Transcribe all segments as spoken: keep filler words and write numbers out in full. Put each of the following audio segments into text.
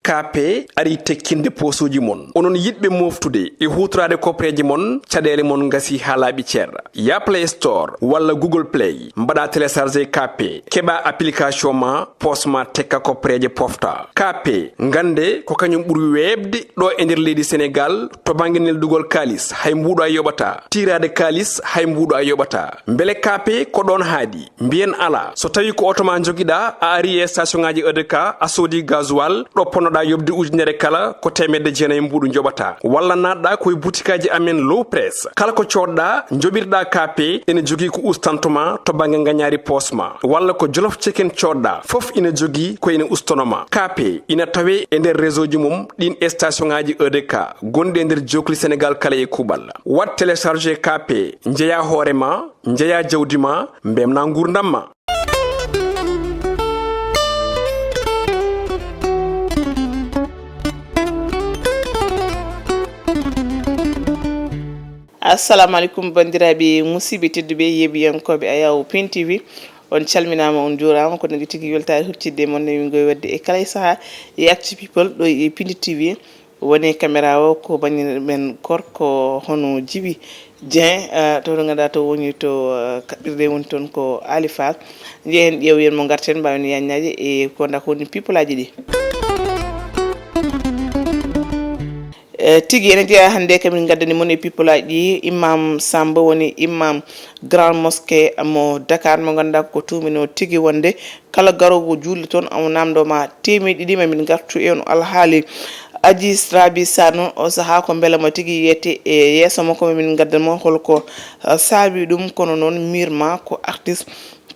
K P ari tekkinde poosuuji mon. Onon yiɗɓe mooftude e huutoraade kopreeje mon, caɗeele mon ngasi haa laaɓi cer. Ya Play Store walla Google Play, mbaɗa télécharger K P, keɓa application ma, poos ma tekka kopreeje pofta. K P, ngannde ko kañum ɓuri weeɓde ɗo e nder leydi Senegaal to bannge neldugol kaalis, hay mbuuɗo a yoɓata. Tiiraade kaalis, hay mbuuɗo a yoɓata. Mbele K P ko ɗoon haaɗi? Mbiyen alaa. So tawii ko oto ma njogiɗaa, a ari e station ŋaaji E D K, a soodi gasoil, ɗo ponnoɗaa yoɓde ujunere kala, ko teemedde jeenayi mbuuɗu njoɓataa. Walla naatɗaa ko e butikaaji amen Low Press. Kala ko coodɗaa, njoɓirɗaa K P, ene jogii ko ustanto ma to bannge ngañaari poos ma. Walla ko Jolof Chicken coodɗaa, fof ina jogii ko ina ustono ma. K P ina tawee e nder réseau ji mum ɗin e station ŋaaji E D K gonɗi e nder jookli Senegaal kala e kuuɓal. Waɗ télécharger K P, njeyaa hoore ma, njeyaa jawdi ma, mbemnaa nguurndam ma. Assalamu aleykum, banndiraaɓe musidɓe tedduɓe, yeeɓiyankooɓe Ayaw Pin T V. On calminaama, on njuuraama. Ko nandi tigi weltaare huccitde e mon, newingo e waɗde e kala e sahaa e Actu People ɗo e Pin T V. Woni caméra o ko banndiraaɗo men gorko hono Djiby Dieng, eh, to, to ngannduɗaa to woni to, eh, kaɓɓirde woni toon ko Ali Fall. Njehen ƴeewen mo ngarten, mbaawen yaññaaje e ko ngannduɗaa ko woni people aji ɗi. Eh, tigi ene jeyaa hannde kamin ngaddani mon e people aji ɗi, Imam Samb woni imam Grand Mosquée mo Dakar, mo ngannduɗaa ko tuumino tigi wonde kala garoowo juulde toon, omo naamndoo ma teemeɗe ɗiɗi. Ma min ngartu e on alhaali. Aji Rabi Sarr noon, o sahaa ko mbela mo tigi yiyete e yeeso makko, ma min ngaddan mo holko, ah, saabi ɗum. Kono noon, miir ma ko artiste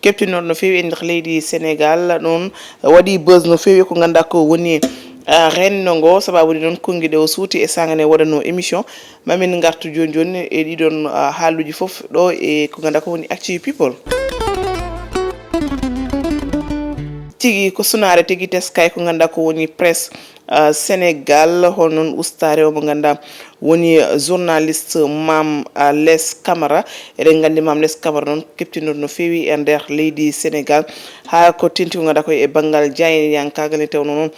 keptinooɗo no feewi e nder leydi Senegaal, noon waɗi buzz no feewi ko ngannduɗaa ko woni, ah, renndo ngo. Sababu ɗi noon, konngi ɗe o suuti e saanga nde waɗanoo émission. Ma min ngartu jooni jooni e ɗiɗon, ah, haaluuji fof ɗo e ko ngannduɗaa ko woni Actu People. Tigi ko sunaare tigi, teskaay ko ngannduɗaa ko woni presse, ah, Senegaal, hono noon ustaare o mo ngannduɗaa woni journaliste Mame, ah, Less Camara. Eɗen nganndi Mame Less Camara noon keptinooɗo no feewi e nder leydi Senegaal, haa ko teeŋti ko ngannduɗaa ko e banngal jaayndiyankaagal, nde tawnoo noon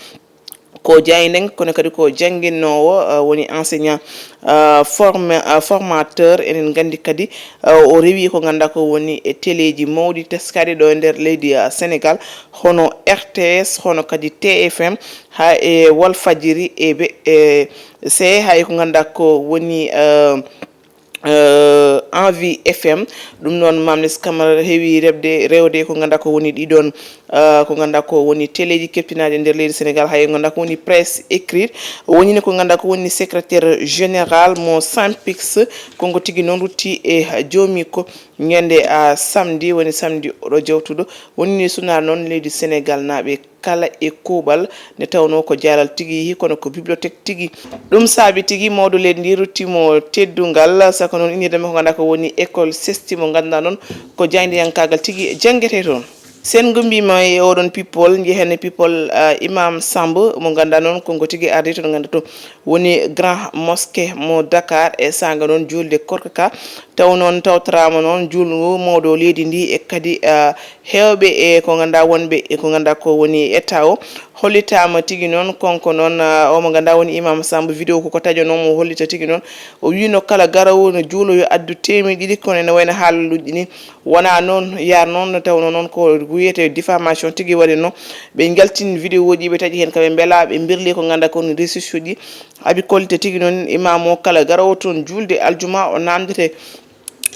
ko jaayndiyanke, kono kadi ko jannginoowo, ah, woni enseignant, ah, forma-, ah, formateur. Eɗen nganndi kadi, ah, o rewi ko ngannduɗaa ko woni e teleeji mawɗi teskaaɗi ɗo e nder leydi, ah, Senegaal, hono R T S, hono kadi T F M, haa e Walfadjiri e be-, e C, haa e ko ngannduɗaa ko woni, ah, eh, Envie F M. Ɗum noon, Mame Less Camara heewi reɓde, rewde ko ngannduɗaa ko woni ɗiɗon, eh, ko ngannduɗaa ko woni teleeji keptinaaɗi e nder leydi Senegaal, hay ko ngannduɗaa ko woni presse écrite. O woni ko ngannduɗaa ko woni secrétaire général mo Synpics. Ko ngo tigi noon rutti e joomi ko ñande, ah, samedi, woni samedi oɗo jawtuɗo. Woni ni sunaare noon leydi Senegaal naaɓe kala e kuuɓal, nde tawnoo ko jaalal tigi yehi, kono ko bibliothèque tigi. Ɗum saabi tigi mawɗo leydi ndi rutti mo teddungal, saka noon innirde makko ngannduɗaa ko woni école sesti mo ngannduɗaa noon ko jaayndiyankaagal tigi janngetee toon. Sen ngumbiima e oɗon people, njehen e people, ah, Imam Samb mo ngannduɗaa noon ko ngo tigi ardi toon ngannduɗaa to woni Grand Mosquée mo Dakar e saanga noon juulde korka ka. Taw noon tawtoraama noon juulngu mawɗo leydi ndi e kadi, ah, heewɓe e ko ngannduɗaa wonɓe e ko ngannduɗaa ko woni état o. Hollitaama tigi noon, kanko noon, ah, o mo ngannduɗaa woni Imam Samb, vidéo ko ko taƴanoo mo, hollita tigi noon. O wiino kala garoowo no juulo yo addu teemeɗe ɗiɗi, kono ene wayno haaluuji ɗi wonaa noon, yaar noon, no tawnoo noon ko wiyetee diffamation tigi waɗi noon. Ɓe njaltini vidéo ji, ɓe taƴi heen ka ɓe mbelaa, ɓe mbirli ko ngannduɗaa ko woni réseaux sociaux ji. Abi kollita tigi noon, Imam o kala garoowo toon juulde aljuma o naamndete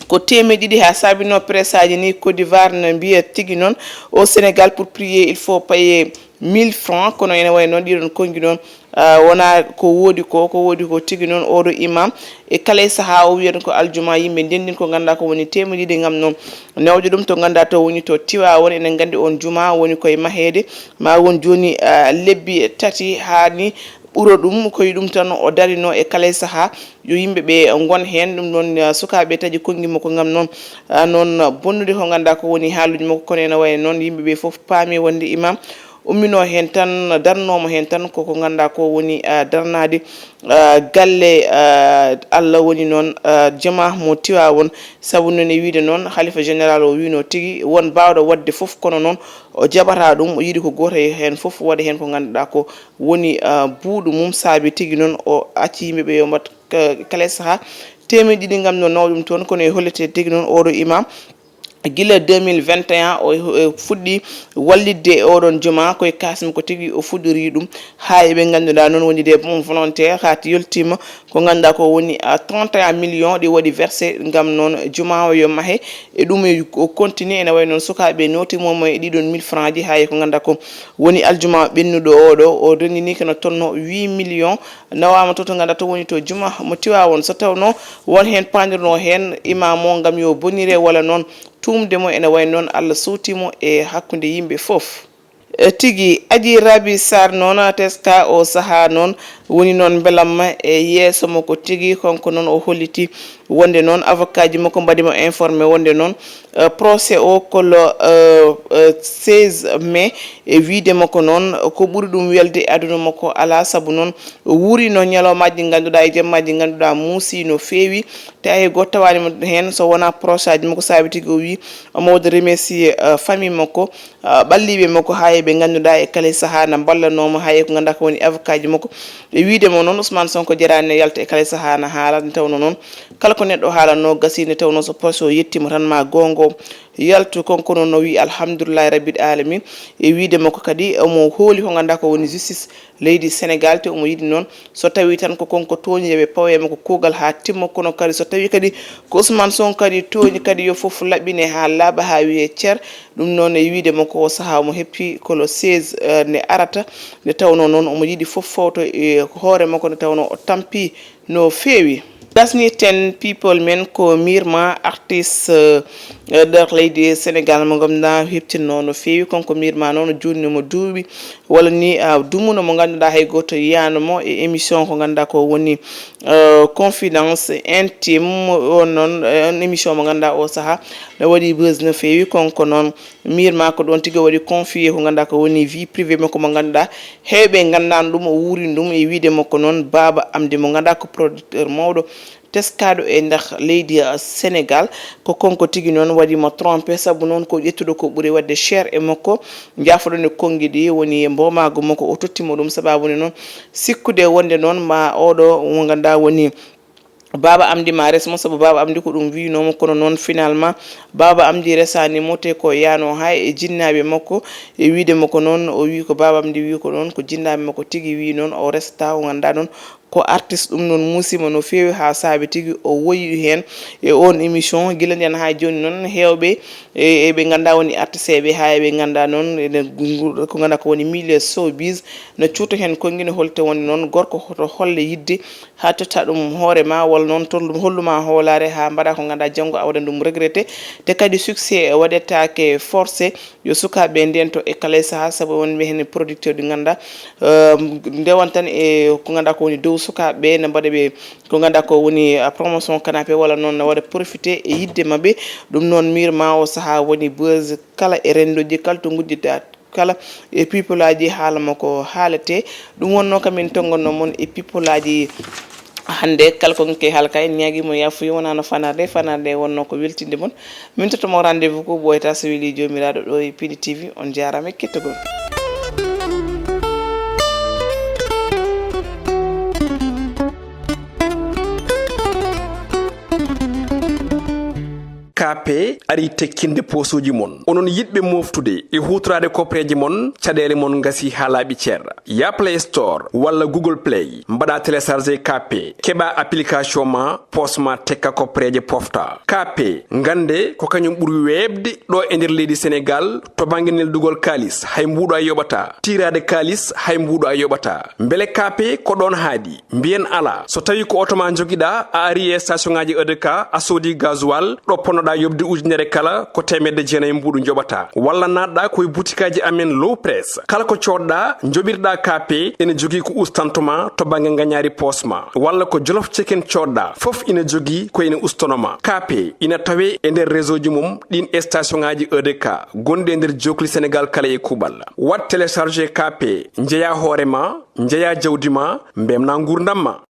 ko teemeɗe ɗiɗi, haa saabinoo presse aji ni Côte d'Ivoire no mbiya tigi noon, au Sénégal, pour prier, il faut payer mille francs, kono ene wayi noon ɗiɗon konngi noon, ah, wonaa ko woodi ko, ko woodi ko tigi noon, oɗo imam, e kala e sahaa o wiyata ko aljuma, yimɓe ndenndin ko ngannduɗaa ko woni teemeɗe ɗiɗi ngam noon newde ɗum to ngannduɗaa to woni to Tiwaawan. Eɗen nganndi oon juma woni koye maheede, ma won jooni, ah, lebbi tati haa ni ɓura ɗum, ko e ɗum tan o darino e kala e sahaa, yo yimɓe ɓe ngon heen. Ɗum noon, ah, sukaaɓe taƴi konngi makko ngam noon, ah, noon bonnude ko ngannduɗaa ko woni haaluuji makko, kono ene wayi noon yimɓe ɓe fof paami wonde imam umminoo heen tan, darnooma heen tan, koko ngannduɗaa ko woni, ah, darnaade, ah, galle, ah, Allah woni noon, ah, juma mo Tiwaawoon. Sabu noon e wiyde noon, Halifa Général o wiynoo tigi won baawɗo waɗde fof, kono noon o jaɓataa ɗum, o yiɗi ko gooto e heen fof waɗa heen ko ngannduɗaa ko woni, ah, buuɗu mum, saabi tigi noon o acci yimɓe ɓe yo mbaɗ ka-, kala e sahaa teemeɗe ɗiɗi ngam no nawa ɗum toon, kono e hollitde tigi noon oɗo imam, gila deux mille vingt et un o, o fuɗɗi wallitde e oɗon juma, koye kaasmi ko tigi o fuɗɗori ɗum, haa e ɓe ngannduɗaa noon woni des bons volontaires, haa yoltiima ko ngannduɗaa ko woni, ah, trente et un millions ɗi waɗi versé ngam noon juma o yo mahe. E ɗum e o continue ene wayi noon sukaaɓe nooti mo e ɗiɗon mille franc ji, haa e ko ngannduɗaa ko woni aljuma ɓennuɗo oɗo, o renndini ko no tolno huit millions nawaama to, to ngannduɗaa to woni to juma mo Tiwaawoon. So tawnoo won heen paandirnoo heen imam o ngam yo bonire walla noon tuumde mo, ene wayi noon Allah sowti mo e hakkunde yimɓe fof. E tigi, Aji Rabi Sarr noon, teska o sahaa noon, woni noon mbelamma e yeeso makko tigi, kanko noon o holliti wonde noon avocat ji makko mbaɗi mo informé wonde noon, eh, procès o ko le, eh, eh, seize mai, e wiyde makko noon ko ɓuri ɗum welde e aduna makko alaa, sabu noon o wuurino ñalawmaaji ngannduɗaa e jemmaaji ngannduɗaa muusi no feewi, te hay gooto tawaani mo heen so wonaa proche aji makko, saabi tigi o wii omo waɗa remercier, eh, famille makko, ah, ɓalliiɓe makko, haa e ɓe ngannduɗaa e kala e sahaa na mballanoo mo, haa e ko ngannduɗaa ko woni avocat ji makko. E wiyde mo noon, Ousmane Sonko jaraani ne yalta e kala e sahaa na haala, nde tawnoo noon, kala ko neɗɗo haalanoo gasii, nde tawnoo so procès o yettiima tan ma goonga o yaltu, kanko noon no wii alhamdulillahi rabbil alamin. E wiyde makko kadi, omo hooli ko ngannduɗaa ko woni justice leydi Sénégal, te omo yiɗi noon so tawii tan ko kanko tooñi, yo ɓe paw e makko kuugal haa timma, kono kadi so tawii kadi ko Ousmane Sonko kadi tooñi kadi, yo fof laɓɓine haa laaɓa, haa wiyee cer. Ɗum noon e wiyde makko o sahaa omo hepti ko le seize, eh, nde arata, nde tawnoo noon omo yiɗi fof fawto e hoore makko, nde tawnoo o tampi no feewi. Gasni ten people men ko miirma artiste, eh, nder leydi Sénégal mo ngannduɗaa heptinno no feewi, kanko miirma noon o juutni mo duuɓi walla ni, ah, dumuno mo ngannduɗaa hay gooto yiyaano mo e émission ko ngannduɗaa ko woni, eh, confidence intime, on noon, eh, on émission mo ngannduɗaa o sahaa no waɗi buzz no feewi, kanko noon miirma ko ɗoon tigi o waɗi confier ko ngannduɗaa ko woni vie privée makko mo ngannduɗaa heewɓe nganndaano ɗum, o wuurini ɗum e wiyde makko noon Baaba Amdi mo ngannduɗaa ko producteur mawɗo teskaaɗo e nder leydi, uh, Sénégal. Ko kanko tigi noon waɗi mo trompé, sabu noon ko ƴettuɗo ko ɓuri waɗde cher e makko, njaafoɗon e konngi ɗi woni e mboomaagu makko, o totti mo ɗum, sababu nde noon sikkude wonde noon ma oɗo mo ngannduɗaa woni Baaba Amdi ma res mo, sabu Baaba Amdi ko ɗum wiynoo mo, kono noon finalement Baaba Amdi resaani mo, te ko yaano haa e jinnaaɓe makko, e wiyde makko noon, o wii ko Baaba Amdi wii ko noon, ko jinnaaɓe makko tigi wii noon, o resata, o ngannduɗaa noon ko artiste, ɗum noon muusi mo no feewi haa saabi tigi o woyi heen e oon émission. Gila ndeen haa jooni noon, heewɓe e, e ɓe ngannduɗaa woni artiste ɓe, haa e ɓe ngannduɗaa noon ene ngu-, ko ngannduɗaa ko woni milieu showbiz, no cuuta heen konngi, no holta wonde noon gorko hoto holle yiɗde haa totta ɗum hoore ma, walla noon tollu-, hollu ma hoolaare haa mbaɗa ko ngannduɗaa janngo a waɗan ɗum regretté. Te kadi succès waɗetaake forcé, yo sukaaɓe ndento e kala e sahaa, sabu wonɓe heen producteur ɗi ngannduɗaa, euh, ndewan tan e ko ngannduɗaa ko woni dow sukaaɓe ɓe, ne mbaɗa ɓe ko ngannduɗaa ko woni, ah, promotion canapé, walla noon ne waɗa profité e yiɗde maɓɓe. Ɗum noon miirma o sahaa woni buzz kala e renndooji kala to ngudditaa kala e pipolaaji haala makko haalete. Ɗum wonnoo kam min tonngonnoo mon e pipolaaji hannde. Kala ko ngi haala kay, ñaagi mo yaafuya, wonaa no fanarde. Fanarde wonnoo ko weltinde mon. Min totta mo rendez-vous ko ɓooyata so weli Joomiraaɗo ɗo e Pindi T V. On jaaraama e kettogol. K P ari tekkinde poosuuji mon. Onon yiɗɓe moftude e huutoraade koppereeje mon, caɗeele mon ngasi haa laaɓi cer. Ya Play Store walla Google Play, mbaɗa télécharger K P, keɓa application ma, poos ma tekka koppereeje pofta. K P, ngannde ko kañum ɓuri weeɓde ɗo e nder leydi Senegaal to bannge neldugol kaalis, hay mbuuɗo a yoɓata. Tiiraade kaalis, hay mbuuɗo a yoɓata. Mbele K P ko ɗoon haaɗi? Mbiyen alaa. So tawii ko oto ma njogiɗaa, a ari e station ŋaaji E D K, a soodi gasoil, ɗo ponnoɗaa yoɓde uji Ñere kala ko teemedde jeenayi mbuuɗu njoɓata, walla naatɗa koye butikaaji amen Low Press. Kala ko coodɗa, njoɓirɗa K P, ene jogii ko ustantoma to bannge ngañaari poos ma, walla ko Jolof Chicken coodɗa, fof ina jogii ko ene ustonoma. K P ina tawe e nder réseau ji mum ɗin station ŋaaji E D K gonɗi e nder jookli Sénégal kala e kuuɓal. Waɗ télécharger K P, njeya hoore ma, njeya jawdi ma, mbemna nguurndam ma.